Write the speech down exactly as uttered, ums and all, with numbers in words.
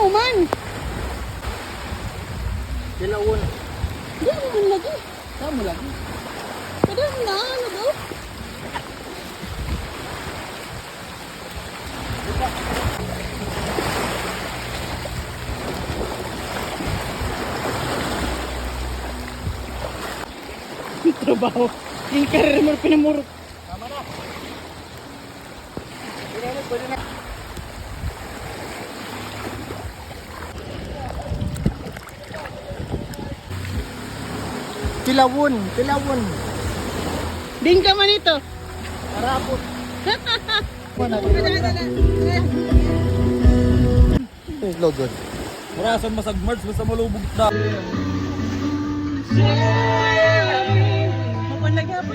Man! Tilawon. Di mo man lagi. Kamo lagi. Kada na, ano daw? Trabaho. Yung career mo, pinamurot. Tama na. Pwede na, pwede na. Tilawon, tilawon. Din ka man ito. Harapon. Mana? Dala, dala. Eh, load, load. Murasan masag merge, basta malubog na. Mapanagap.